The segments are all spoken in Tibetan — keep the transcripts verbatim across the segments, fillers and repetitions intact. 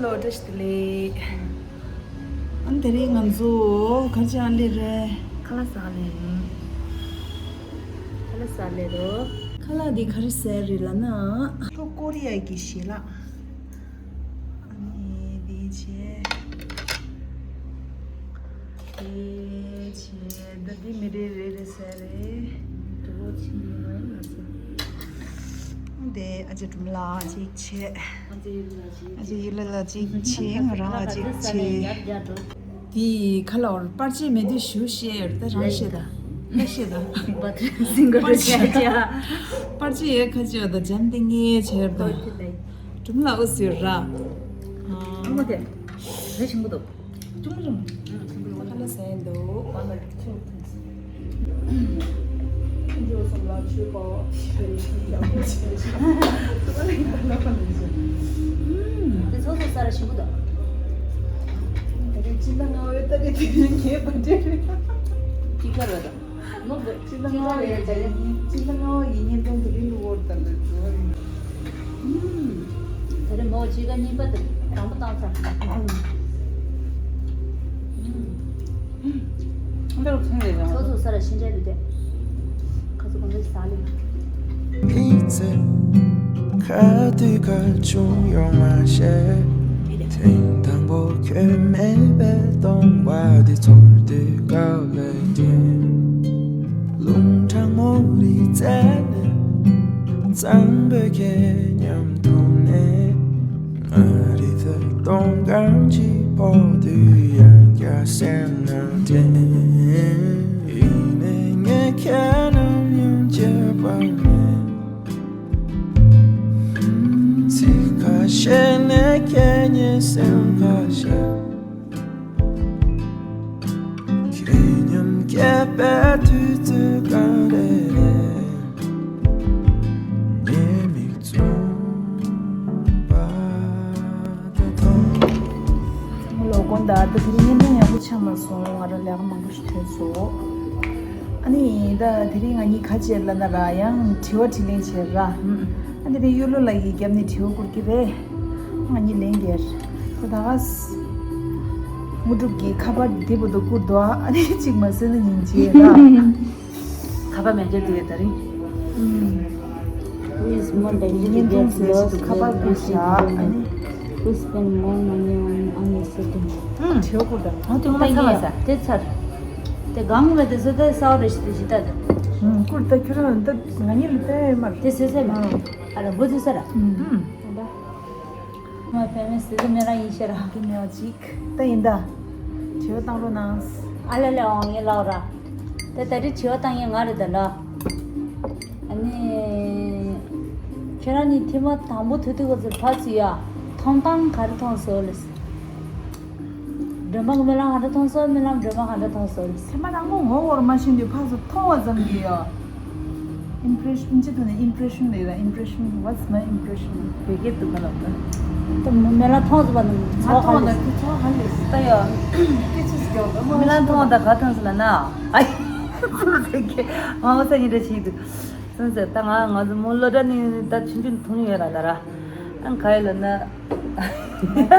ལོ་བཀྲ་ཤིས་བདེ་ལེགས། ཨ་ནི་དེ་རིང་ང་ཚོ་ག་རེ་བྱེད་ལེ་རེད། ཁ་ལག་ཟ་ལེ། ཁ་ལག་ཟ་ལེ་རོ། ཁ་ལག་འདི་ག་རེ་ཟ་རེད་ལབ་ན། ལྷོ་ཀོ་རི་ཡ་གི་ཞལ་ལག་ཨ་ནི་འདི་བྱས། དེ་བྱས་ད་འདི་མི་རེ་རེ་རེ་ཟ་རེད། དེ་ཨ་ཅེ་སྒྲོལ་མ་ལགས་གཅིག་བྱས། ཨ་ཅེ་ཡུལ་ལ་ལགས་གཅིག་བྱས། ང་རང་ལ་གཅིག་བྱས། དེ་ཁ་ལག་པར་ཆས་མེད་དུས་ཞུ་ཤེས་ད་རང་ཤེས་ད། ད་ཤེས་ད། པར་ཆས་སིང་གར་པར་ཆས་ཆ། པར་ཆས་ཡོད་ཁ་ཆས་ད་འཇམ་ཏིང་ངེ་བྱས་ད། སྒྲོལ་མ་ལགས་འུ་སུ་ར། ཨ་མ་དེ་རེ་ཞིམ་པོ་འདུག་ཅུང་ཅུང་། ཁ་ལག་ཟ་ཡིན་འདུག་ཨ་མ་ལགས་ཆུ་འཐུང་སོང་། འགྲོ་སོང་ལ་ཆོས་པ་ཆོས་ཡག་པོ་བྱས་ཤག་དེ་ཚོ་ཚོ་ས་ར་ཞིམ་པོ་འདུག་ད་རེས་ཕྱི་ཟླ་ལྔ་པའི་ཏ་རིག་དེ་རིང་ངའི་བར་ཐི་ཌེ་རེད། ཅི་ཁ་ར་ད། ནོར་འདུག་ཕྱི་ཟླ་ལྔ་པའི་ཡ་ཡ་ཡིན། ཕྱི་ཟླ་ལྔ་པ་ཡི་བརྙན་ཐུང་དེ་རིང་ལུ་བོར་དང་ལ་འགྲོ་བ་རེད། ད་རེས་མོ་གཅིག་ག་གཉིས་པ་དེ་དང་པོ་བཏང་ཚར། འདིར་ཚུན་ལས་ཡོང་། ཚོ་ཚོ་ས་ར་ཤིང་འབྲས་འདུག་སྟེ། ཁ་ཚོ་གང་འདྲ་ཟ་ལེ་མ། ཕི་ཚེ་ཁ་དུས་ཁ་ཆུང་ཡོང་མ་ཤེས། ཐེངས་དང་པོ་ཁྱོད་མེད་པའི་སྟོང་པ་འདི་ཚོར་དུས་དཀའ་ལས་ཆེ། རླུང་གྲང་མོ་རི་རྩེ་ནས་གཙང་པོའི་ཁྱེད་མཉམ་མཐོང་ནས། ང་རི་ཐོད་སྟོང་གང་ཅི་ཕོག་དུས་ཡང་བསྐྱར་སེམས་ནང་དྲན། ཡིན་ནའི་ངས་ཁྱེད་ནམ་ཡང་བརྗེད་པ་མེད། ཚིག་ཁ་ཤས་ནས་ཁྱེད་ཉིད་སེམས་ཁ་ཤས། ཁྱེད་མཉམ་སྐྱེས་པའི་དུས་ཚོད་ག་རེ་རེད། ངའི་མིག་བཙུམ་པ་དེ་མཐོང་། ལོ་དགོང་དག་ད་དེ་རིང་བརྙན་ཐུང་ཡག་པོ་ཆགས་མ་སོང་། ང་རང་ལས་ཀ་མང་པོ་ཞིག་ཐོན་སོང་། ཨ་ནི་ད་དེ་རིང་ང་གཉིས་ཁ་ཆེ་ལ་ན་ར་ཡང་དྲི་བ་དྲིས་ལན་བྱེད་ར། ཨ་དེ་རིང་གཡུ་ལོ་ལགས་ཀྱིས་རྒྱབ་ནས་དྲི་བ་བསྐུར་གྱི་རེད། ང་གཉིས་ལན་རྒྱག་ར། ད་ད་ག་ས་དངོས་གྲུབ་ཀྱིས་ཁ་པར་དེ་བུ་དུ་བསྐུར་འདུག་ཨ་ནི་གཅིག་མ་བཟོས་ན་ཉིན་བྱེད་ར། ཁ་པར་མེད་རྒྱུ་དེ་ད་རིང་། Please more than བརྙན་ཐུང་བཟོས་ཞིག་ཏུ་ཁ་པར་བསྐུར་བཞག་ཨ་ནི། Please spend more money on unnecessary. ཨང་། དྲི་བ་བསྐུར་དང་། ཨང་དེ་ངོ་མ་ཚ་བ་ས། དེ་ཚར། དེ་གང་བས་དེ་ཚོ་དེ་ས་བ་རེ་ཞིག་དེ་ཞིག་ད་དེ། ཨང་བསྐུར་ད་ཁྱོད་རང་ད་ང་གཉིས་ལ་ལྟ་ཡོད་མ་རེད། དེ་ཟེར་ཟེར་མ། ཨ་ར་འགོ་ཚུགས་ས་ར། ཨང་། ང་ཕན་མེད་ཟེར་དུ་མེད་རང་ཡིན་ཤེས་ར། དེ་མེད་པ་ཅིག་ད་ཡིན་ད། དྲི་བ་བཏང་རོགས་གནང་། ཨ་ལ་ལ་འོང་ངས་ལབ་ར། ད་ད་རེས་དྲི་བ་བཏང་ཡས་ང་རེད་ད་ལ། ཨ་ནི། ཁྱེད་རང་གཉིས་ཐེངས་མ་དང་པོ་ཐུག་དུས་སྐབས་སུ་ཕར་ཚུར་ཡ། མཐོང་སྟངས་ག་རེ་མཐོང་སོང་ལེ། སྒྲོལ་མ་གི་རྨི་ལམ་ག་འདྲ་མཐོང་སོང་། རྨི་ལམ་སྒྲོལ་མ་ག་འདྲ་མཐོང་སོང་ལེ། ཚད་མ་དང་པོ་ངོ་བོར་མ་ཤེས་དུས་ཕར་ཚུར་མཐོང་བ་ཙམ་གྱིས་ཡ། Impression ཅི་ཐུག་ནས་impression ལས་ལ་impression, what's my impression? བོད་སྐད་དུ་མ་ལབ་ད། ད་མོ་རྨི་ལམ་མཐོང་ཟིན་པ་ནི་ང་ཚོགས་མཐོང་ཧ་ལས། ད་ཁྱོད་ཚོགས་ཧ་ལས་ད་ཡ། སྐད་ཆ་ཞིག་རྒྱག་ད་མོ་རྨི་ལམ་མཐོང་ད་ག་མཐོང་ཟིན་ལ་ན། ཨ་ཡ། ཁུར་དེ་གེ་མ་འོ་ས་ཉིན་འདྲ་ཞིག་འདུག་སོང་ཟེར་ད་ང་ང་ཚོ་མོ་སློབ་གྲྭ་ནས་ད་ཆུང་ཆུང་མཐོང་ཡོད་ར་ད་ར། ཨ་ག་ཡོད་ལ་ན།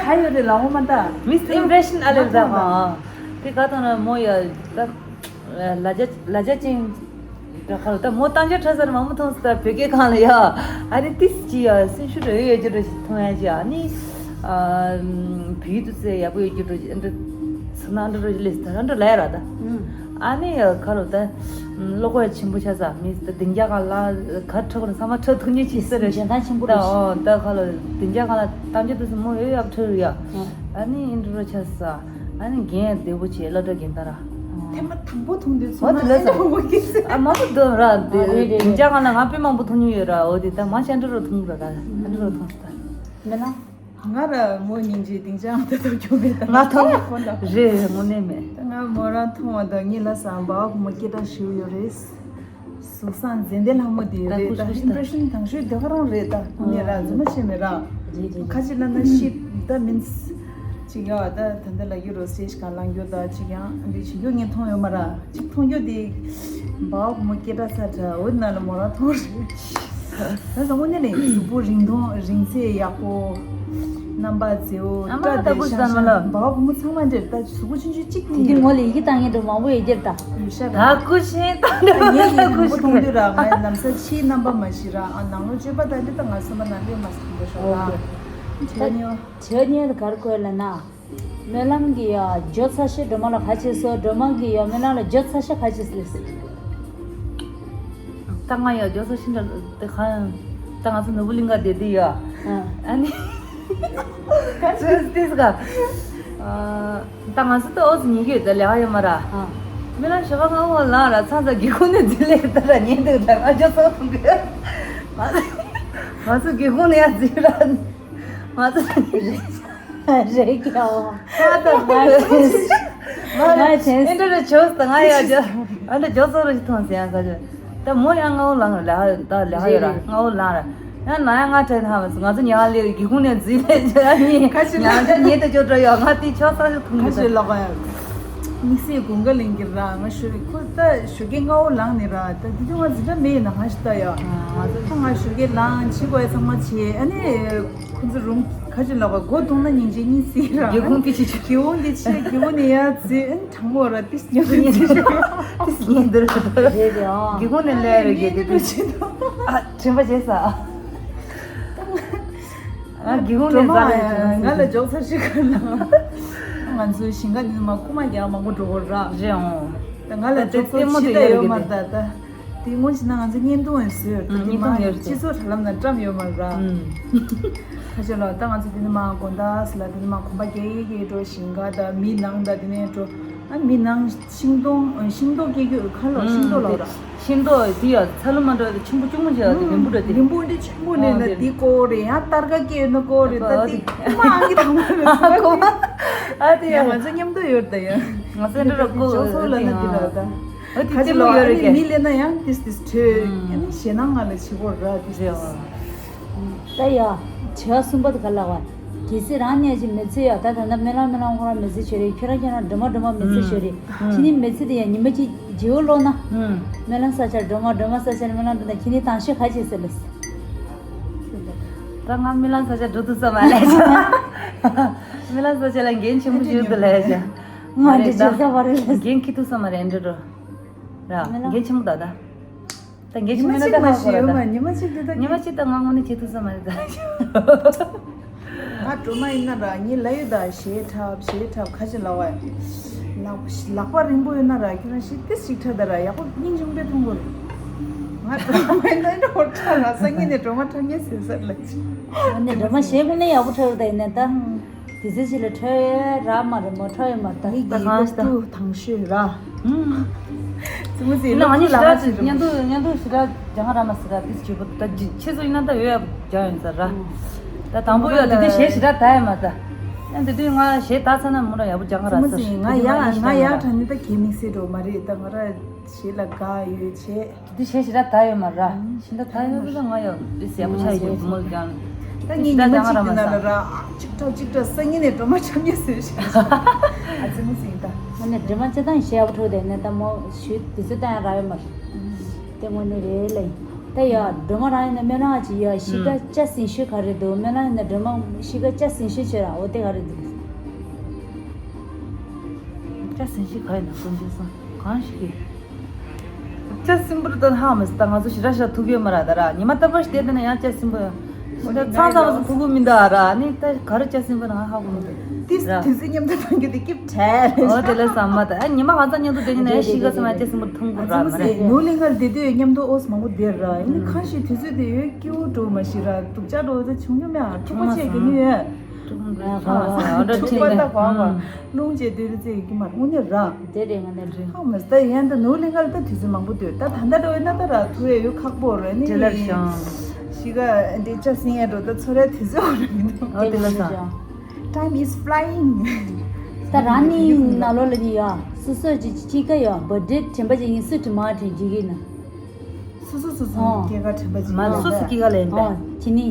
ག་ཡོད་རེད་ལ་འོ་མ་ད། Miss impression ཨ་ལེ་ད་ཧ། དེ་ག་མཐོང་ན་མོ་ཡ་ད། ལ་རྒྱ་ལ་རྒྱ་ཅན། ད་ཁ་ལ་ད་མོ་བཏང་རྒྱུ་ཁྲ་སར་མང་པོ་མཐོང་སོང་ད་བོད་སྐད་གང་ལ་ཡ། ཨ་ནི་ཏིས་ཅི་ཡ་སེམས་ཤུགས་རེ་ཡོད་རྒྱུ་འགྲོ་ཞིག་མཐོང་ཡ་ཅི་ཨ་ནི། བུའི་དུ་སེ་ཡག་པོ་ཡོད་རྒྱུ་འགྲོ་ཞིག་འདྲ། ཚོ་ན་འདྲ་འགྲོ་ཞིག་ལས་ད་འདྲ་ལས་ར་ད། ཨ་ནི་ཁ་ལོ་ད། བློ་ཁོག་ཡ་ཆེན་པོ་ཆགས་ས་མི་ད་སྡིངས་ཆ་གང་ལ་ག་ཁྲ་གོ་ན་ཚང་མ་ཁྲ་ཐུག་ཉེ་ཆེ་སེ་རེད། འཇོན་ཐང་ཆེན་པོ་ད་རེད། ཨོ་ད་ཁ་ལོ་སྡིངས་ཆ་གང་ལ་བཏང་རྒྱུ་དུ་སེ་མོ་ཡོད་ཡག་ཁྲ་རུ་ཡ། ཨ་ནི་ཨིན་འདྲ་རོ་ཆགས་ས། ཨ་ནི་རྒན་བདེ་པོ་བྱས་སློབ་གྲྭ་རྒན་ད་ར། ཐེངས་མ་དང་པོ་མཐོང་དུས་ཚོ་ཨོ་དེ་ལ་ན་ས། ཨ་མང་པོ་འདུག་ར་དེ་ཨ་རེད་རེད་རེད། སྡིངས་ཆ་གང་ལ་ང་དཔེ་མང་པོ་མཐོང་མྱོང་ཡོད་ར། འོ་དེ་ད་མ་ཤ་འདྲ་རོ་མཐོང་ར་ད་ཨ་འདྲ་རོ་མཐོང་ས་ད། མེད་ན། ང་ར་མོ་སྙིང་རྗེ་སྡིངས་ཆ་ང་ད་ཐོབ་རྒྱུ་མེད་ད། ང་མཐོང་ཁོ་ན་རེད་རེད་དངོས་གནས་མེད། ད་ང་མོ་རང་མཐོང་བ་དང་ངེད་ལ་ས་འབའ་བ་ཁོ་མོ་སྐད་གྲགས་ཞུ་ཡོད་རེད། གཟུགས་བཟང་མཛེས་ལྡན་ལྷ་མོ་དེ་རེད་ད། ཨིམ་པི་རེ་ཤན་དང་ཤོས་དེ་ག་རང་རེད་ད། ཁོ་ནས་ར་རྫུན་མ་བཤད་མེད་ར། རེད་རེད། ཁ་ཅིག་ལབ་ན་ཤིབ་ད་མིན་སི། ཅིག་ཡ་ད་ད་འདི་ལ་ཡུ་རོ་སེ་ཞིག་ག་ལང་རྒྱུ་ད་ཅིག་ཡང་འདི་བྱེད་རྒྱུ་ངས་མཐོང་ཡོད་མ་ར། ཅིག་མཐོང་རྒྱུ་དེ་འབའ་བ་ཁོ་མོ་སྐད་གྲགས་ས་ད་འོ་ན་ལ་མོ་ར་མཐོང་རེད། ད་ས་དངོས་གནས་ནས་གཟུགས་པོ་རིང་ཐུང་རིང་ཚད་ཡག་པོ། རྣམ་པ་མཛེས་པོ། རྣམ་པ་སྐྲ་དེ་ལྟ་བུ་ཤང་ཤང་ཟེར་ན་ལ། འབའ་བ་བུ་མོ་ཚང་མ་འདྲེར་ད་གཟུགས་པོ་ཆུང་ཆུང་གཅིག་དེ་ནི་དེ་ངོ་ལ་ཡི་གེ་བཏང་ངེས་འགྲོ་མང་པོ་ཡོད་རྒྱུར་ད། ཡོད་ཤ་ད། ད་ཀུ་ཤེན་ད་ད་ངས་ལས་ཀྱི་ངོ་མཐོང་དུས་ར་ང་ལམ་སང་ཕྱིའི་རྣམ་པ་མ་ཤེས་ར། ཨ་ནང་ལོགས་སྤྱོད་པ་ད་འདི་ད་ང་སེམས་པ་ནང་སླེབས་མ་སོང་འདུག་ཤོག་ཨོ་ལ། ཁེ། བྱས་ནས་བྱས་ནས་གར་ཁོས་ལ་ན། སྨོན་ལམ་གྱི་ཡ་ཇོ་ཚ་ཤེ་སྒྲོལ་མ་ལ་ག་ཆེ་སོ། སྒྲོལ་མ་གི་ཡ་སྨོན་ལམ་ལ་ཇོ་ཚ་ཤེ་ག་ཆེ་སོ། ད་ང་ཡ་ཇོ་ཚ་ཤེ་འདྲ་དེ་ག་ད་ང་ཚོ་ནོར་བུ་གླིང་ག་བསྡད་དུས་ཡ། ཨ་ཨ་ནི། ག་ཆེ་སོ་དེ་ག་ད་ང་ཚོ་ད་ཨོ་ཙི་ཉིན་གྱི་ད་ལས་ཀ་ཡོད་མ་ར། ཨ། སྨོན་ལམ་ཞོགས་པ་ང་འོ་ལངས་ར་ཚང་ཚ་སྒེའུ་ཁུང་ནས་འཛུལ་ལེ་ད་ར་ཉན་འདུག་ད་ང་ཇོ་ཚ་མཐོང་གི་ང་ཚོ་སྒེའུ་ཁུང་ནས་ཡར་འཛུལ་ར། ང་ཚོ་རེད་ཀྱང་། ཁ་ད་ང་ཚོ་ང་ཚོ་ཨེ་འདྲ་རེ་བྱོས་ད་ང་ཡ་ཇོ་ཨ་འདྲ་ཇོ་ཚ་རུ་ཞིག་མཐོང་ཟེར་ཡང་ཁ་ཇོ། ད་མོ་ཡང་ང་འོ་ལངས་ར་ལས་ཀ་ད་ལས་ཀ་ཡོད་ར། རེད་རེད། ང་འོ་ལངས་ར། ཡང་ན་ཡང་ང་དྲན་ཧ་མ་སོང་། ང་ཚོ་ཉལ་ལེ་སྒེའུ་ཁུང་ནས་འཛུལ་ལེ་ཇ་ནི་ཁ་ཤས་ཉལ་ཇ་ཉལ་དུ་ཅོ་འགྲོ་ཡོད། ང་དེ་ཆོག་ས་ཞིག་མཐོང་གི་ཁ་ཤས་ད། ལོག་ཡ། དམིགས་བསལ་དགུན་ཁ་ལེན་གྱི་ར། ང་ཞོ་རེ་ཁོ་ད་ཞོ་གི་ང་འོ་ལངས་ནས་ར། ད་དེ་དུས་ང་འཛིན་གྲྭ་མེད་ཡིན་ན་ང་ཞིག་ད་ཡ། ང་ཚོ་ཁོ་ང་ཞོ་གི་ལངས་བྱེད་དགོས་ཡ་ཚང་མ་བྱེད། ཨ་ནི་ཁོ་ཚོ་རུམ་ཁ་ཤས་ལོག་ག་སྒོ་བརྡུངས་ན་སྙིང་རྗེ་གཉིད་སད་ར། སྒེའུ་ཁུང་དེ་ཕྱི་ཕྱི། སྒེའུ་ཁུང་དེ་ཕྱི་སྒེའུ་ཁུང་ནས་ཡར་འཛུལ། ཨ་ནི་དྲང་མོ་ར་ཏིས་ཉོ་ཉོ་ཏིས་ཉན་འདིར་རེད་རེད་ཨང་། སྒེའུ་ཁུང་ནས་སླེབས་རེད་གི་ཏིས། ཨ་དྲན་པ་བརྗེད་ས། ཨ་སྒེའུ་ཁུང་ནས་སྒྲོལ་མ་ཟ་རེད་ང་ལ་འཇོག་ཚར་ཞིག་ག་ལ། ང་ཚོའི་ཞིང་ཁ་ནི་མ་རྐུ་མ་རྒྱག་མང་པོ་འགྲོ་གི་ར། རེད་ཨང་། ད་ང་ལ་འཇོག་ཚར་ཞིག་ད་ཡོད་མ་རེད་ད། དེ་སྔོན་ཞིག་ན་ང་ཚོ་བརྙན་ཐུང་ཡང་བཟོས་ཡོད་ད། དེ་མ་སྤྱི་ཚོགས་དྲ་ལམ་ན་བཀྲམ་ཡོད་མ་ར། ཁ་ཆེ་ལ་ད་ང་ཚོ་དེ་ནི་མ་དགོང་དག་སི་ལ་དེ་ནི་མ་གོམ་པ་རྒྱག་ཡས་ཀྱི་འགྲོ། ཞིང་ཁ་ད་མི་ནང་ད་དེ་ནས་འགྲོ། ཨ་མི་ནང་ཤིང་སྡོང་ཤིང་ཏོག་སྐྱེ་རྒྱུ་ཁ་ལོ་ཤིང་ཏོག་ལོ་ར། ཤིང་ཏོག་དེ་ཡ་ཚ་ལུ་མ་འགྲོ་དེ་ཆེན་པོ་ཆུང་མོ་ཅིག་ཡ་དེ་རིང་པོ་འགྲོ་དེ། རིང་པོ་འདི་ཆེན་པོ་ནས་ན་དེ་ཀོ་རེ་ཡང་སྟར་ཀ་སྐྱེ་ནོ་ཀོ་རེ་ད་དེ་ཁོ་མ་ཨང་གི་དང་མ་རེད་ཁོ་མ། ཨ་དེ་ཡ་ང་ཚོ་མཉམ་དུ་ཡོད་ད་ཡ། ང་ཚོ་འདྲ་ར་ཀོ་ཅོ་སོ་ལ་ན་དེ་ལ་ད། ཨ་དེ་ཁ་ཅི་ལོ་ཨ་ནི་མི་ལེ་ན་ཡང་ཏིས་ཏིས་ཐོས་ཨ་ནི་ཞེ་ནང་ང་ལ་ཆི་བོ་ར་ཏིས་ཏིས། ད་ཡ། བྱ་གསུམ་པ་དེ་ག་ལ་བ། གལ་སྲིད་རང་ནས་ཅིག་མི་ཚེ་ཡ་ད་ད་ལྟ་སྨོན་ལམ་སྨོན་ལམ་ཁོ་རང་མི་ཚེ་ཆོད་རེད། ཁྱོད་རང་ཁྱོད་རང་སྒྲོལ་མ་སྒྲོལ་མ་མི་ཚེ་ཆོད་རེད། ཁྱེད་ནི་མི་ཚེ་དེ་ཡ་ཉི་མ་གཅིག་བརྗེ་བོ་ལོག་ན། སྨོན་ལམ་ས་ཆར་སྒྲོལ་མ་སྒྲོལ་མ་ས་ཆར་སྨོན་ལམ་འགྲོ་ན་ཁྱེད་ནི་དང་ཤོས་ག་བྱེད་ཟེར་ལེ། ད་ང་སྨོན་ལམ་ས་ཆར་འགྲོ་ཐུབ་ས་མ་རེད། སྨོན་ལམ་ས་ཆར་ལ་འགན་ཆེན་པོ་ཞིག་འདུག་ལས་ཀྱང་། ང་འདི་བྱེད་ས་མ་རེད་ལེ། འགན་འཁྱེར་ཐུབ་ས་མ་རེད་འདྲ་འགྲོ། ར་འགན་ཆེན་པོ་ད་ད། ད་ངས་ཉི་མ་ཆིག་མ་ནས་ད་ཁ་ཁོ་ར་ད། ཉི་མ་ཆིག་དེ་ད་ཉི་མ་ཆིག་ད་ང་དངོས་གནས་བྱེད་ཐུབ་ས་མ་རེད་ད། ང་སྒྲོལ་མ་ཡིན་ན་ར་ངས་ལབ་ཡོད་ད། གཞས་འཁྲབ་གཞས་འཁྲབ་ཁ་ཅིག་ལབ་པ་ཡིན། ལག་ལག་པ་རིང་པོ་ཡོད་ན་ར་ཁྱོད་རང་གཞས་ཏིས་ཞིག་འཁྲབ་ད་ར་ཡག་པོ་སྙིང་རྗེ་མོ་འདྲ་མཐོང་གི་རེད། ང་སྒྲོལ་མ་ཡིན་ན་འདྲ་བོ་འཁྲབ་ར་སང་ཉིན་ནས་སྒྲོལ་མ་འཁྲབ་ཉན་ཟེར་ཟེར་ལབ་ཅིག་ཨ་ནི་སྒྲོལ་མ་གཞས་དངོས་གནས་ཡག་པོ་འཁྲབ་ཡོད་ད་ཡིན་ན་ད། དེ་ཚེ་ཅི་ལ་འཁྲབ་ཡས་རག་མ་རེད་མོ། འཁྲབ་ཡས་མ་རེད་ད། ངའི་ད་གང་ལྟར་དང་ཤོས་ར། ཙི་མོ་ཟེར་ན་ང་གཉིས་ཞེ་དྲག་ཅིག་མཉམ་དུ་མཉམ་དུ་ཞེ་དྲག་སྦྱང་ར་མ་ཟེར་ར་དེ་ཅིག་པོ་ད་ཅི་ཁྱེད་ཚོ་ཡིན་ན་ད་འོས་ཡག་སྦྱང་ཡོད་ཟེར་ར། ད་དང་པོ་ཡོད་དེ་དུས་གཞས་ཞེ་དྲག་ད་ཡས་མ་ད། ཡང་དེ་དུས་ང་གཞས་ད་ཚར་ན་མོ་ར་ཡག་པོ་སྦྱང་ར་ཟེར། ཙི་མོ་ཟེར་ང་ཡག་ང་ཡག་དྲ་ནི་ད་གལ་མི་སྲིད་འགྲོ་མ་རེད་ད། ང་ར་གཞས་ལ་དགའ་ཡོད་བྱས། དེ་བྱས་ཞེ་དྲག་ད་ཡོད་མ་ར། ཤིན་ཏུ་ད་ཡོད་ད་ང་ཡོད་རེད་ཟེར་ཡག་པོ་ཆགས་ཡོད་ཀྱི་མོ་ལ་ཀྱང་། ད་ངས་ཉི་མ་གཅིག་དེ་ན་ལ་ར་གཅིག་ཁྲབ་གཅིག་ཁྲབ་སང་ཉིན་ནས་སྒྲོལ་མ་འཁྲབ་ཉན་ཟེར་ཞེས། ཨ་ཙི་མོ་ཟིན་ད། ང་ནས་སྒྲོལ་མ་སྤྱི་བཏང་ཞེ་ཡག་པོ་འཁྲབ་དེ་ནས་ད་མོ་ཞུ་དུས་ཚོད་བཏང་ཡག་རག་ཡོད་མ་རེད། དེ་དངོས་གནས་རེད་ལེ། ད་ཡ་སྒྲོལ་མ་རང་ཡིན་ན་སྨོན་ལམ་ཅིག་ཡ་གཤིས་ཀ་ཅ་སྲིན་ཤོས་ག་རེ་འདུག་སྨོན་ལམ་ཡིན་ན་སྒྲོལ་མ་གཤིས་ཀ་ཅ་སྲིན་ཤོས་ཆེ་ར་འོ་དེ་ག་རེ་འདུག་ཅ་སྲིན་ཤོས་ག་ཡིན་ན་སུན་ཅེ་སོང་གང་ཞིག་གིས། ལྕགས་སྲིན་པོར་ལྟ་ཧ་མ་སི་ད་ང་ཚོ་ཞེ་དྲག་ཞེ་དྲག་ཐུག་ཡོད་མ་ར་ད་ར། ཉི་མ་རྟག་པར་ཞིག་བལྟས་ན་ཡང་ལྕགས་སྲིན་པོ་ཡང་། ཞེ་དྲག་ཚང་ཚང་མ་སུ་ཐུག་གི་མི་འདུག་ཨ་ར། ཨ་ནི་ད་ག་རེ་ལྕགས་སྲིན་པོ་ན་ང་ཧ་གོ་མི་འདུག་ཏིས་ར། དུས་ཚོད་མཉམ་དུ་བཏང་རྒྱུ་དེ་སྐྱིད་བྲལ། ཨོ་དེ་ལ་བསམ་མ་ད། ཨ་ཉི་མ་ང་ཚང་མཉམ་དུ་བསྡད་ཉིན་ན་ཡང་ཤི་ག་ཚང་མ་ལྕགས་སྲིན་པོར་མཐོང་དགོས་ར་མ་རེད། ནུ་གླིང་གར་བསྡད་དུས་མཉམ་དུ་ཨོ་སི་མང་པོ་བསྡད་ར། ཨ་ནི་གང་ཞིག་དུས་ཚོད་དེ་ཡོད་སྐྱིད་པོ་འགྲོ་མ་ཤི་ར། སྡུག་ཅག་འགྲོ་ད་བྱུང་རྒྱུ་མེད་ཨ། འཁྲུག་པ་བཅས་དགོས་ནི་ཡོད། འཁྲུག་པ་ད་གོ་བ་རླུང་བཅས་སྡོད་རུ་བཅས་ཡོད་ཀྱི་མ་རེད་དངོས་གནས་ར། དེ་རེད་ང་ནས་རེད། ཧ་མ་ད་ཡན་ད་ནུ་གླིང་གར་ད་དུས་ཚོད་མང་པོ་སྡོད་ད། ད་ལྟ་འགྲོ་ཡོད་ན་ད་ར་ཐུ་ཡ་ཡོད་ཁག་པོ་རེད་ནི། དེ་ལ་ཤང་། ཤི་ག་འདི་ཅ་སྲིན་ཡ་འགྲོ་ད་ཚོ་ར་དུས་ཚོད་འོ་ར་མི་འདུག་ཨོ་དེ་ལ་ཤང་། Time is flying. ད་རང་ནི་ནང་ལོགས་ལ་ནི་ཡ་སོ་སོ་ཅི་ཅི་ཅི་ག་ཡ་བར་ཌེ་དྲན་པ་ཅིག་ཡིན་སུ་དྲི་མ་དྲན་ཅིག་ཡིན་ན། སོ་སོ་སོ་སོ་ཨོ། སྐྱེས་ཀ་དྲན་པ་ཅིག་མ་ཡོད་སོ་སོ་པས། སྐྱེས་ཀ་ལ་ཡིན་པས། ཨོ་ཁྱེད་ནི།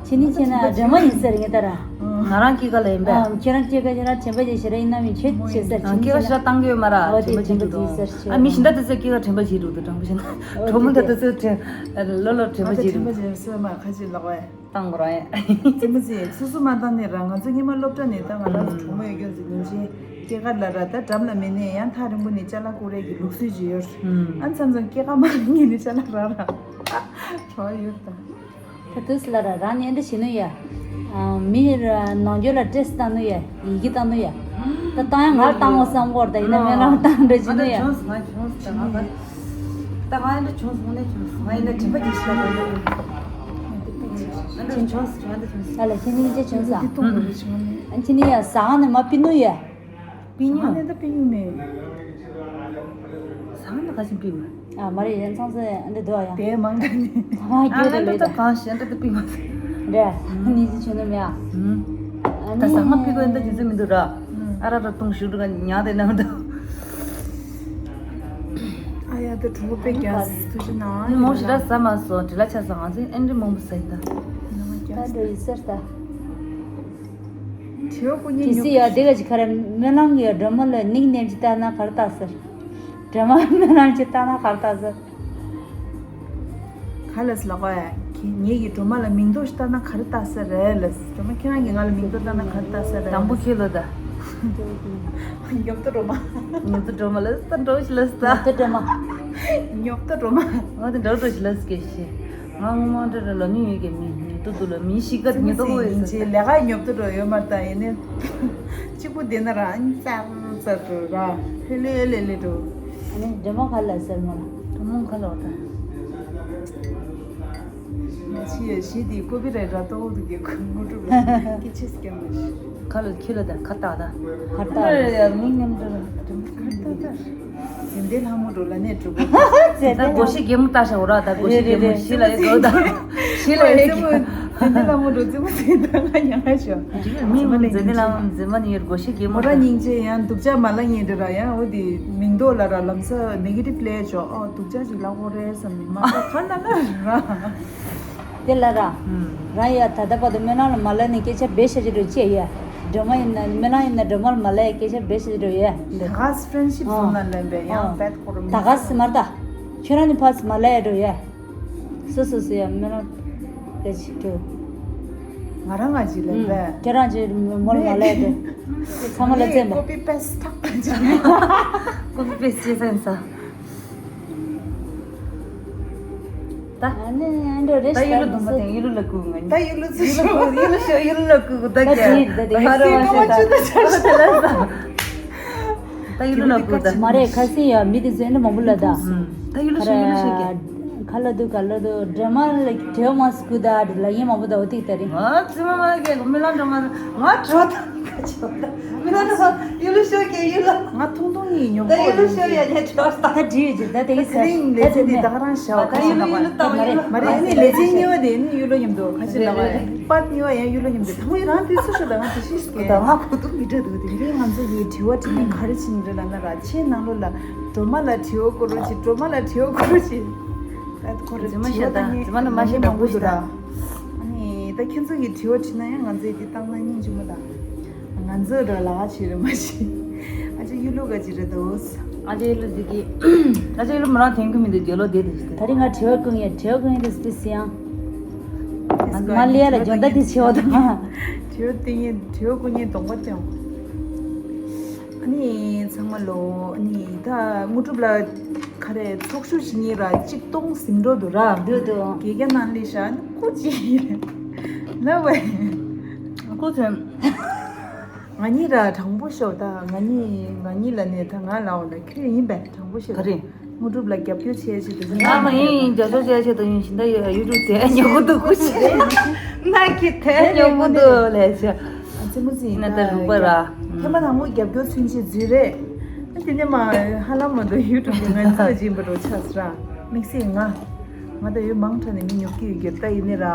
ཁྱེད་ནི་ཁྱེད་ན་སྒྲོལ་མ་ཡིན་ཟེར་ངེས་ད་ར། ཨོ། ང་རང་སྐྱེས་སྐར་ལ་ཡིན་པས། ཨ། ཁྱེད་རང་སྐྱེས་སྐར་ཁྱེད་རང་དྲན་པ་བརྗེད་ཤེས་ར་ཡིན་ན་མི་ཁྱོད་བྱེད་ཟེར། ཨ། ཁྱིམ་སྐྱེས་སྐར་ཞེ་དྲག་བཏང་གི་ཡོད་མ་ར། ཨོ་དྲན་པ་དེ་བརྗེད་དྲན་པ་འདུག་བརྗེད་ཟེར། ཨ། མི་གཞན་དག་དེ་ཚོས་སྐྱེས་སྐར་དྲན་པ་བརྗེད་འདུག་དྲན་པ་བརྗེད་ན། ཨོ་གྲོགས་མོ་དེ་དེ་དེ་ཚོས་དྲན། ལོ་ལོ་དྲན་པ་ང་ཚོ་བརྗེད་དྲན་པ་འདུག་བརྗེད་སོས་མ་ཁ་ཅིག་ལོག་བས། བཏང་དགོས་ར་ཡ། ཙི་མོ་ཙི། སོ་སོ་མ་བཏང་ནས་ར། ང་ཚོ་སྔོན་མ་སློབ་གྲྭ་ནས་ད་ང་རང་ཚོ་གྲོགས་མོ་ཡོད་རྒྱུ་ཚོ་ཉིན་བྱེད་སྐྱེས་སྐར་ལ་ར། ད་འགྲམ་ལ་མེད་ནས་ཡང་ཐག་རིང་པོ་ནས་ཅ་ལག་བསྐུར་རེས་ཀྱི་ལུགས་སྲོལ་ཅིག་ཡོད། ཨ། མཚམས་མཚམས་སྐྱེས་སྐར་མ་ལ་ཉིན་ནས་ཅ་ལག་རག་ར། གྲོགས་ཡོད་ད། ད་དུས་ལ་ར་རང་ཉིད་འདྲ་བྱེད་ནུས་ཡ། ཨ། མི་ར་ནང་ཁུལ་ལ་སྤྲད་བཏང་ནུས་ཡ། ཡི་གེ་བཏང་ནུས་ཡ། ད་བཏང་ཡ་ང་ལ་བཏང་ངོ་བསམ་གོ་ར། ད་ཡིན་ན་སྨོན་ལམ་བཏང་འདྲ་བྱེད་ནུས་ཡ། ང་བྱུང་སོང་། ང་བྱུང་སོང་། ད་ང་ད་ང་ཡིན་ན་བྱུང་སོང་། ངས་བྱུང་སོང་། ང་ཡིན་ན་དྲན་པ་བརྗེད་ཤེས་ད། ང་ད་བྱུང་སོང་། ང་ད་བྱུང་སོང་། ཨ་ལ་ཁྱེད་གཉིས་ཀྱིས་བྱུང་སོང་། ཨ། ཁྱེད་གཉིས་ཡ་ཟ་ཁང་ནས་མར་ཕུད་ནུས་ཡ། ཕུད་ནུས། ཟ་ཁང་ནས་ད་ཕུད་ནུས་མེད། ཟ་ཁང་ནས་ག་ཅིག་ཕུད་མ། ཨ། མ་རེད། ཡན་ཚང་ཚེ་འདི་འདུག་ཡ། དེ་མང་དྲགས་ནས། ཨ། ཨ་རྒྱུ་ད་ལས་ད། ད་གང་ཞེ་འདྲ་ད་ཕུད་མ་ཟེར། འདྲ། གཉིས་ཀྱིས་བྱུང་ནུས་མེད་ཨ། ཨ། ད་ཟ་ཁང་ཕུད་དགོས་ཡིན་ད་རྒྱུ་མཚན་མི་འདུག་ར། ཨ་ར་ར་ཐུང་ཞུ་འགྲོ་ག་ཉག་དེ་ནང་དུ། ཨ་ཡ། ད་གྲོགས་པོ་དཔེ་རྒྱག་ཐུགས་རྗེ་གནང་། མོ་ཞེ་དྲག་ཟ་མ་སོང་། དྲི་ལ་ཆ་ས། ང་ཚོས་ཨེ་འདྲ་མང་པོ་ཟ་ཡིན་ད། ད་འགྲོ་ཡི་ཟེར་ད། དྲི་བ་ཀུན་ཉེ་ཉོབ། ཡ་དེ་ག་ཅི་ཁ་ར་སྨོན་ལམ་གྱི་སྒྲོལ་མ་ལ་ནིག་ནེམ་ཅིག་བཏགས་ན་ག་རེ་བཏགས་ཟེར། སྒྲོལ་མ་སྨོན་ལམ་ཅིག་བཏགས་ན་ག་རེ་བཏགས་ཟེར། ག་ལས་ལགས་པ། ངེད་ཀྱི་སྒྲོལ་མ་ལ་མིང་འདོགས་ཤིག་བཏགས་ན་ག་རེ་བཏགས་ས་རེད་ལས། སྒྲོལ་མ་ཁྱེད་རང་གིས་ང་ལ་མིང་འདོགས་བཏགས་ན་ག་རེ་བཏགས་ས་རེད། དང་པོ་ཁྱེད་ལོ་ད། ཉོབ་ཏོ་སྒྲོལ་མ། ཉོབ་ཏོ་སྒྲོལ་མ་ལ་ད་འགྲོ་ཞིག་ལ་ད། ཉོབ་ཏོ་སྒྲོལ་མ། ཉོབ་ཏོ་སྒྲོལ་མ། ང་དེ་འགྲོ་འགྲོ་ཞིག་ལ་སྐད་ཤེས། ང་སྔོན་མ་འདྲ་ར་ལ་མི་ཡོད་ཀྱི་མི་ཉོབ་ཏོ་འདུག་ལ་མི་ཤི་ཀ་ཉོབ་ཏོ་ཡིན་ཟེར། ལས་ཀ་ཉོབ་ཏོ་འགྲོ་ཡོད་མ་ད་ཡིན་ནི། གཅིག་པུ་དེ་ན་ར་ཙར་ཙར་འགྲོ་ར་ཧེ་ལེ་ལེ་ལེ་འགྲོ། ཨ་ནི་སྒྲོལ་མ་ག་ལ་ཟེར་མོ་ལ། སྒྲོལ་མ་ག་ལ་བ་ད། ང་ཆི་ཡ་ཞི་དེ་ཀོ་པི་རའེ་ཊི་ར་ཏོ་འོ་དུ་གི་ཁུ་མུ་ཀྲུབ་ལ་ཀི་ཆི་སྐྱ་མ་ཤི། ཁ་ལ་ཁི་ལ་ད་ཁ་ཏག་ད། ཁ་ཏག་ད། ཡ་མི་ཉམས་འགྲོ་ལ་ཁ་ཏག་ད། དེ་འདྲའི་ལྷ་མོ་འགྲོ་ལ་ནས་གྲུབ་པོ། ད་སྒོ་ཤེས་གད་མོ་ལྟ་ཤ་འོ་ར། ད་སྒོ་ཤེས་གད་མོ་ཤི་ལ་ཡོད་གོ་ད། ཤི་ལ་ཡོད་གི། དེ་འདྲའི་ལྷ་མོ་འགྲོ་རྩེད་མོ་རྩེ་ད་ང་ཉང་ང་ཤོ། མི་མོ་འཛིན་ནི་ལ་མོ་འཛིན་མ་ནི་ཡོད་སྒོ་ཤེས་གད་མོ་མོ་ར་ད། སྙིང་རྗེ་ཡང་སྡུག་ཅག་མ་ལ་ཉེ་འདྲ་ར་ཡང་འོ་དེ་མིང་འདོགས་ལ་ར་ལམ་སང་ནེ་གེ་ཊིབ་ལས་ཆོག་ཨོ་སྡུག་ཅག་ཅིག་ལ་འོ་རེད་བསམ་ནི་མ་ཁ་ཁ་ན་ན་ར། དེ་ལ་ར། རང་ཡ་ད་ལྟ་བར་དུ་སྨོན་ལམ་ལ་མ་ལ་ནི་སྐད་ཆ་བེད་ཤ་ཅི་འགྲོ་ཅེ་ཡ། སྒྲོལ་མ་ཡིན་ན་སྨོན་ལམ་ཡིན་ན་སྒྲོལ་མ་ལ་མ་ལ་ཡ་སྐད་ཆ་བེད་ཤ་ཅི་འགྲོ་ཡ། ད་ག་ས་ཕྲེན་ཤིབ་ཨོ། སོང་ན་ལེན་པས་ཡང་ཨོ། བེད་ཁོ་རུ་མི་ད་ག་ས་མར་ད། ཁྱོད་རང་ནི་ཕ་ས་མ་ལ་ཡ་འགྲོ་ཡ། སོ་སོ་སོ་ཡ་སྨོན་ལམ་དེ་ཅི་འགྲོ། ང་རང་ང་ཅི་ལེན་པས། ཁྱོད་རང་ཅི་མོ་ལ་མ་ལ་ཡ་འགྲོ། ཚང་མ་ལ་བཙན་པ། ཀོ་པི་པེ་སི་ཊི་ཐག་ཅི། ཀོ་པི་པེ་སི་ཊི་བྱས་ས་ཡིན་ས། ད། ཨ་ནི་ཨ་འགྲོ་རེ་ད་ཡུལ་ལ་སྟོན་མ་དེ་ཡུལ་ལ་ཀུ་ང་ད་ཡུལ་ལ་ཚུ་ཡུལ་ལ་ཀུ་ཡུལ་ལ་ཤོ་ཡུལ་ལ་ཀུ་ད་ད་ཀྱ་ཅི་ད་དེ་ཧ་ར་བ་ཤེ་ད་ད་ད་ད་ད་ད་ད་ཡུལ་ལ་ཀུ་ད། མ་རེད་ཁ་སི་ཡ་མི་དེ་ཚོ་ཨ་འགྲོ་མང་པོ་ལ་ད། ད་ཡུལ་ལ་ཤོ་ཡུལ་ལ་ཤོ་ཀྱ། ཁ་ལ་དུ་ག་ལ་དུ་སྒྲོལ་མ་ལ་དྲེའོ་མ་སི་ཀུ་ད་ལ་ཡིན་མང་པོ་ད་འོ་ཏིག་ད་རེད། ང་ཙི་མ་མ་ཀྱ་གོ་མི་ལ་འགྲོ་མ་ང་གྲོ་ད། མི་ལ་ཡུལ་ལ་ཤོ་ཀྱ་ཡུལ་ལ། ང་ཐུང་ཐུང་ཡིན་ཉོ་ད་གོ་ཡུལ་ལ་ཤོ་ཡ་ཉ་ཆོ་ད། ད་འདྲི་ཡོད་ཅེ་ད་དེ་ད་ཡིན་ཚེ་རིང་ལས་ཚེ་འདི་ད་ག་རང་ཤ་བ་ད་ཁ་ཤས་ཡུལ་ལ་ལ་ཡུལ་ལ་ད་ཡུལ་ལ། མ་རེད་ཨ་ནི་ལས་ཚེ་གཉིས་པ་དེ་ནི་ཡུལ་ལ་མཉམ་དུ་ཁ་ཤས་ལ་བ་རེད། པར་གཉིས་པ་ཡང་ཡུལ་ལ་མཉམ་དུ་ད་ངོ་ཡི་རང་དུས་སུ་ཤོ་ད་ང་དེ་ཤི་སྐད། ད་ང་གོ་དུ་མི་འདྲ་འདུག་དེ་རིང་ང་ཚོ་ཡི་དྲི་བ་དྲི་ནི་ག་རེ་ཕྱིན་རེད་ལ་ན་ར་ཆེ་ནང་ལོ་ལ་སྒྲོལ་མ་ལ་དྲི་བ་གོ་རོ་ཅི་སྒྲོལ་མ་ལ་དྲི་བ་གོ་རོ་ཅི། ད་ཁོ་རེ་ཙི་མ་དྲི་བ་ཤ་ད་ད་ནི་ཙི་མ་ནི་མ་ཤེས་མང་པོ་འདུག་ད། ཨ་ནི་ད་ཁྱེད་ཚོ་གི་དྲི་བ་དྲི་ན་ཡང་ང་ཚོས་དེ་བཏང་ན་སྙིང་རྗེ་མོ་ད། ང་ཚོ་ར་ལ་ཆེ་རེ་མ་ཤེས། ཨ་ཅེ་ཡུལ་ལུགས་ག་ཅི་རེད་དོ། ཨ་ཅེ་ཡུལ་ལུགས་འདི་གི་ཨ་ཅེ་ཡུལ་ལུགས་མོ་རང་ཐེན་གི་མི་འདུག་རྒྱལ་ལོ་དེ་དེ་ཞིག་ད་རིང་ང་དྲི་བ་ཀུན་ཡ་དྲི་བ་ཀུན་ཡ་དེ་སི་སི་ཡང་། ང་ལ་ཡ་ལ་འཇོན་ད་དེ་ཆེ་བ་དང་། དྲི་བ་དེ་ཡིན་དྲི་བ་ཀུན་ཡིན་གདོང་པ་སྟོན། ཨ་ནི་ཚང་མ་ལོ་ཨ་ནི་ད་དངོས་གྲུབ་ལ་ག་རེ་ཚོགས་ཞུགས་བྱེད་མཁན་ར་གཅིག་སྟོང་ཟིན་འགྲོ་འདུག་ར། འདུག་འདུག་དགེ་རྒན་ནང་ལས་ཤ་ནི་ཀུ་ཅི་ལ་བས། ཀུ་ཚོན། ང་གཉིས་ར་དྲང་པོ་ཤོད་ད། ང་གཉིས་ང་གཉིས་ལ་ནས་ད་ང་ལའོ་ལ་ཁྱེད་ཡིན་པས་དྲང་པོ་ཤོད་ད། ག་རེ། དངོས་གྲུབ་ལ་རྒྱབ་སྐྱོར་བྱེད་ཆེད་དུ་ང་མ་ཡིན་རྒྱབ་སྐྱོར་བྱེད་ཆེད་དུ་ཡིན་ཤིང་ད་ཡོད་ཡུ་ཊུབ་དེ་ཉོ་གི་འདུག་ཀུ་ཤི། ན་གི་དེ་ཉོ་གི་འདུག་ལས་བྱ། ཨ་ཙི་མོ་ཙི་ཡིན་ན་ད་རུག་པ་ར། ཐེངས་མ་དང་པོ་རྒྱབ་སྐྱོར་ཚུན་ཆད་འཛུལ་རེད། ཨ་དེ་ནས་མ་ཧ་ལམ་མ་གཏོགས་ཡུ་ཊུབ་དེ་ང་ཚོ་སྦྱིན་པ་འགྲོ་ཆགས་སི་ར། དམིགས་བསལ་ང་། ང་ད་ཡོད་མང་དྲགས་ནས་མི་ཉོ་གི་ཡོད་རྒྱབ་ད་ཡིན་ནི་ར།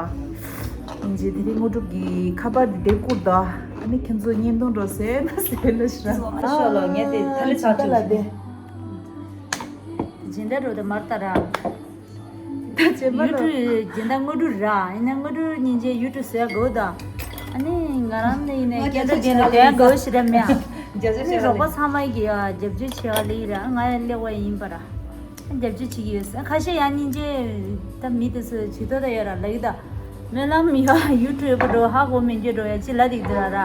ཡིན་རྗེས་དེ་རིང་དངོས་གྲུབ་ཀྱི་ཁ་པར་དེ་དེབ་བསྐུར་ད། ཨ་ནི་ཁྱེད་ཚོ་བརྙན་ཐུང་འགྲོ་ཟེར་ན་ཟེར་ལ་ཤི་ར། ཨ་ཤོ་ལོ་ངས་དེ་ཐ་ལི་ཚགས་ཆུ་ལ་དེ། སྦྱིན་བདག་འགྲོ་དེ་མར་ལྟ་ར། ད་བྱེད་མ་ཡུ་ལ་ཊུབ་སྦྱིན་བདག་དངོས་གྲུབ་ར། ཡིན་ན་དངོས་གྲུབ་སྙིང་རྗེ་ཡུ་ཊུབ་བཟོས་དགོས་ད། ཨ་ནི་ང་རང་ནི་ཡིན་ནའི་ང་སྐད་འགྲོ་རྒྱག་རྒྱན་ལ་ཆེ་བ་དོན་དགོས་ཞེ་དྲག་མེད་ཨ། རྒྱབ་སྐྱོར་ཨ་ནི་ཆེ་བ་རོགས་པ་ལས། ཚང་མ་གིས་ཨ་རྒྱབ་སྐྱོར་ཆེ་བ་ལས་ར་ང་ཡང་སླེབས་པ་ཡིན་པ་ར། རྒྱབ་སྐྱོར་བྱེད་ཀྱི་ཡོད་ས་ཁ་ཤས་ཡང་སྙིང་རྗེ་ད་མི་དེ་ཚོ་བྱེད་ཐུབ་ད་ཡོད་ར་ལ་ཡི་ད། སྨོན་ལམ་ཡོད་ཡུ་ཊུབ་འགྲོ་ཧ་གོ་མི་འགྱོ་འགྲོ་ཡ་ཅི་ལ་དེ་གི་དེ་ར་ར། ཨ་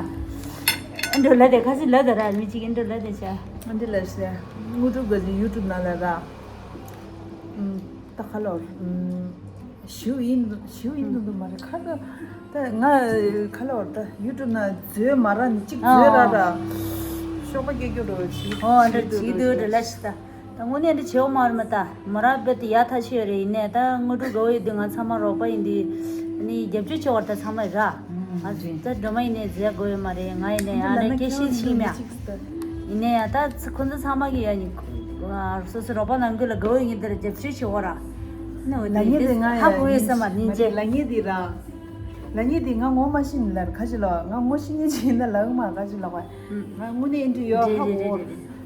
འགྲོ་ལ་དེ་ཁ་ཤས་ལ་དེ་ར་མི་གཅིག་གི་འགྲོ་ལ་དེ་བྱ། ཨ་འདི་ལ་ཤ་དངོས་གྲུབ་དགའ་ཚོའི་ཡུ་ཊུབ་ནང་ལ་ར། ཨུམ། ད་ཁ་ལོར། ཨུམ། ཞུ་ཡིན་ཞུ་ཡིན་འདུག་འདུག་མ་རེད་ཁ་ད། ད་ང་ཁ་ལོར་ད་ཡུ་ཊུབ་ནང་མཛོད་མ་ར་ནི་གཅིག་མཛོད་ར་ར། ཨོ། ཤོག་པ་སྐྱེ་རྒྱུ་འགྲོ་ཞིག་ཨོ་འདྲ་ཞིག་འདུག་བྱེད་འདུག་འདྲ་ལ་ཞིག་ད། ད་དངོས་གནས་འདྲ་བྱེད་འོ་མ་རེད་མ་ད་མོ་ར་བེད་དེ་ཡ་ཐ་ཤི་ཡོད་རེད་ཡིན་ནའི་ད་དངོས་གྲུབ་དགའ་བོ་ཡོད་དུས་ང་ཚང་མ་རོགས་པ་ཡིན་དུས་ནི་རྒྱབ་སྐྱོར་བྱེད་བར་ད་ཚང་མ་ར། ང་ད་སྒྲོལ་མ་ཡིན་ནའི་མཛད་དགོས་ཡོད་མ་རེད་ང་ཡིན་ནའི་ཡང་ནས་སྐད་ཤེད་ཕྱིན་མ། ཡིན་ནའི་ཡང་ད་ཚ་ཁོ་ཚོ་ཚང་མ་གི་ཡ་ནི་སོ་སོ་རོགས་པ་ནང་ཁུལ་ལ་དགའ་བོ་ཡིན་དེར་རྒྱབ་སྐྱོར་བྱེད་བར་ནི་འོ་ལ་དེ་ངེས་དེ་ང་ཧ་ཡ་གོ་ཡོད་ས་མ་ནིན་ཅེ། ལ་ངེས་དེ་ར། ལ་ངེས་དེ་ང་ངོ་མ་ཤི་ནི་ལར་ཁ་ཅི་ལ་ང་ངོ་ཤི་ཉེ་ཅི་ཡིན་ན་ལ་ང་མ་ཁ་ཅི་ལ་བ། ང་དངོས་གནས་འདྲི་ཡོད་ཧ་གོ།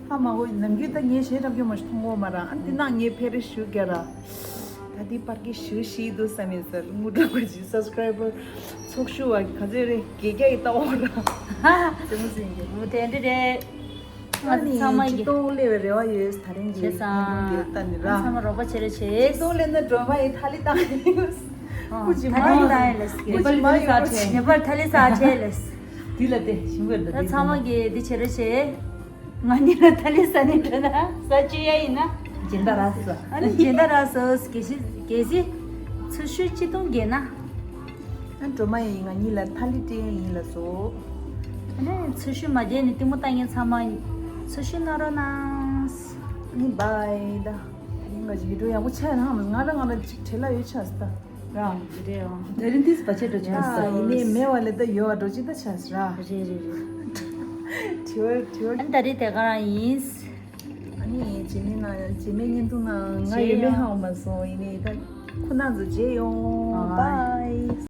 ཧ་མ་གོ་ནམ་རྒྱུན་ད་ངའི་གཞས་འཁྲབ་རྒྱུ་མ་ཞིག་མཐོང་གོ་མ་ར་ཨ་འདི་ནང་ངའི་ཕེ་རེ་ཞུ་རྒྱ་ར། ད་འདི་པར་གི་ཞུ་ཤི་འདུག་བསམ་ཡིན་ཟེར་དངོས་གྲུབ་ཀྱི་སབ་སི་ཀ་རའི་བར་ཚོགས་ཞུ་བ་ག་ཚོད་རེད་དགེ་རྒྱ་ཡི་ལྟ་འོ་ར། རྩེད་མོ་རྩེ་གི་མོ་དེ་འདྲ་རེད། ང་ཚང་མ་ཡི་གི་ཏོང་ལེ་བའི་རེ་བ་ཡོད་ད་རིང་གི་བྱས་ཙང་ལྟ་ནི་ར། ང་ཚང་མ་རོགས་པ་བྱེད་རེ་བྱེད། ཏོང་ལེ་ན་སྒྲོལ་མ་ཡི་ཐ་ལི་བཏང་ཡོད། ཨོ། ཀུ་ཅི་ཐ་མ་ལི་ཡོད་བཏང་ཡོད་ལེ་སི་ཀུ་ཅི་མ་ཡོད་ཐ་ལི་ས་ཆེ། ཉེ་པར་ཐ་ལི་ས་ཆེ་ལེ་སི། དེ་ལ་དེ་ཞིམ་པར་ད་ད་ཚང་མ་གི་དེ་བྱེད་རེ་བྱེད། ང་གཉིས་ལ་ཐ་ལི་ས་ནས་འགྲོ་ན་ས་བཅུ་ཡ་ཡིན་ན། སྦྱིན་བདག་རག་སོ། ཨ་ནི་སྦྱིན་བདག་རག་སོ་གལ་སྲིད་གལ་སྲིད་ཚུར་ཤུགས་ཅི་གཏོང་རྒྱལ་ན། ཨ་སྒྲོལ་མ་ཡིན་ང་གཉིས་ལ་ཐ་ལི་སྤྲད་ཡ་ཡིན་ལ་སོ། ཨ་ནི་ཚུར་ཤུགས་མ་རྒྱལ་ནི་གཏི་མུག་ལྟ་ངན་ཚང་མ་ཚུར་ཤུགས་གནང་རོགས་གནང་། ཨ་ནི་བྷའི་ད། ད་རིང་ང་ཅིག་ཡིད་འགྲོ་ཡག་པོ་ཆགས་ཡོད་ན་ང་རང་ང་རང་ཅིག་བྲེལ་ལ་ཡོད་ཆགས་སོ་ད། རང་། རེད་འོང་། ད་རིང་ཏིས་བ་ཆེ་འགྲོ་ཆགས་ཨ་སོ། ཡིན་ནའི་མེད་བ་ལས་ད་ཡོད་བ་འགྲོ་ཅི་ད་ཆགས་སོ་ར། རེད་རེད་རེད། དྲི་བ་དྲི་བ། ཨ་ནི་ད་རེས་དེ་ག་རང་ཡིན། ཨ་ནི་རྗེས་མའི་ནང་རྗེས་མའི་བརྙན་ཐུང་ནང་ང་ཡོད་མེད་ཧ་གོ་མ་སོང་ཡིན་ནའི་ད་ཁོ་རང་ཚོ་མཇལ་ཡོང་། ཨ། བྷའི།